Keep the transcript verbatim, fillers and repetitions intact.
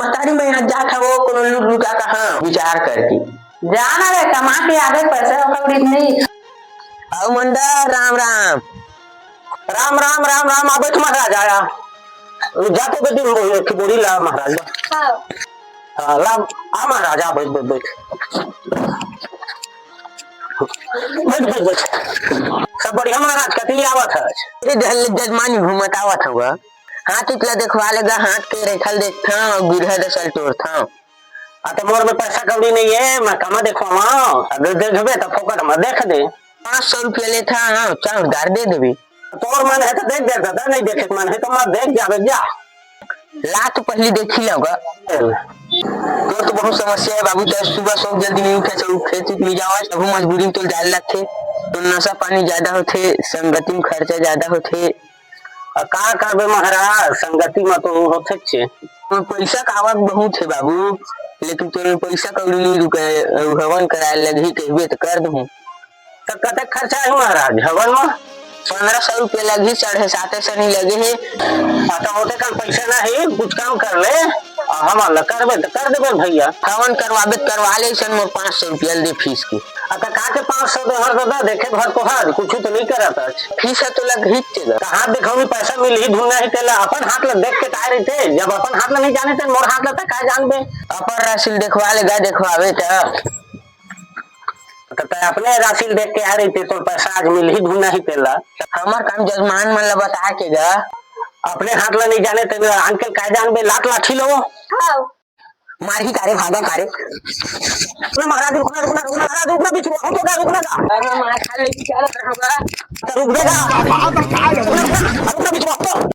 तारी मैं आज जात हवो, कोनो लुट लुटा कहाँ विचार करके। जाना रे, कमा के आबे, पैसा कौड़ी नहीं। अउ मंदा, राम राम। राम राम, राम राम, आ बैठ महाराज, आया। जाते बेटी, एक बोरी ला महाराज। हाँ। हाँ, ला, आ महाराज, आ बैठ, बैठ, बैठ। बैठ, बैठ, बैठ। सब बढ़िया महाराज, कति आवत है? अरे जल-, जजमान घूमत आवत हवा। हाथ उतला देखवा लेगा, हाथ के रेखल देखता हूँ, गिरहद असल टोरता हूँ। आ, तो मोर में पैसा कौड़ी नहीं है, मैं कमा देखवावा। अगर देखबे तो फोकट में देख दे। पाँच सौ रुपया लेता हूँ, चार उधार दे देबे। तोर मन है तो देख दे दादा, नहीं देखे के मन है तो मत देख, जाबे जा। ला तो पहली देखी लगा। तोर तो बहुत समस्या है बाबू, चाहे सुबह सो जल्दी नहीं उठे, चाहे खेत उत नहीं जावा, तभो मजबूरी में तो जाए लगथे। तो नशा पानी ज्यादा होथे, संगति में खर्चा ज्यादा होथे। आ का करबे महाराज, संगति में तो होथे छे। तो पैसा का आवक बहुत है बाबू, लेकिन तोर पैसा कौड़ी नहीं रुके, हवन कराए लगही कहबे तो कर दूँ। त कतेक खर्चा हे महाराज हवन म? पन्द्रह सौ रुपया लगही, साढ़े साते सनी लगे हे। आ, त ओते कन पैसा नहीं, कुछ काम कर ले, आ, हमन ल करबे त कर देबे भैया। हवन करवाबे त करवा ले, अइसन मोर पाँच सौ रुपया दे फीस के। आ, त का के पाँच सौ दे हर दादा, देखे भर तो हर, कुछ तो नहीं करत आज। फीस ह तो लगही तेला। त हाथ देखौनी पैसा मिलही धुन नहीं तेला, अपन हाथ ल देख के काय रहिते, जब अपन हाथ ल नहीं जाने ते मोर हाथ ल त काय जानबे। अपन राशि ल देखवा ले गा, देखवाबे त। त तैं अपने राशि ल देख के आ रहिते, तोर पैसा आज मिलही धुन नहीं तेला। हमर काम जजमान मन ल बता के गा। अपने हाथ ल नहीं जाने ते आन के काय जानबे, लात लाठी लो। हाँ। मारही कारे, भागा कारे। रुकना महाराज, रुकना, रुकना, रुकना महाराज, रुकना बिचुआ, रुकना, रुकना। अरे मार खा ले, क्या लग रहा होगा? तो रुक बेगा। रुकना, रुकना, रुकना बिचुआ।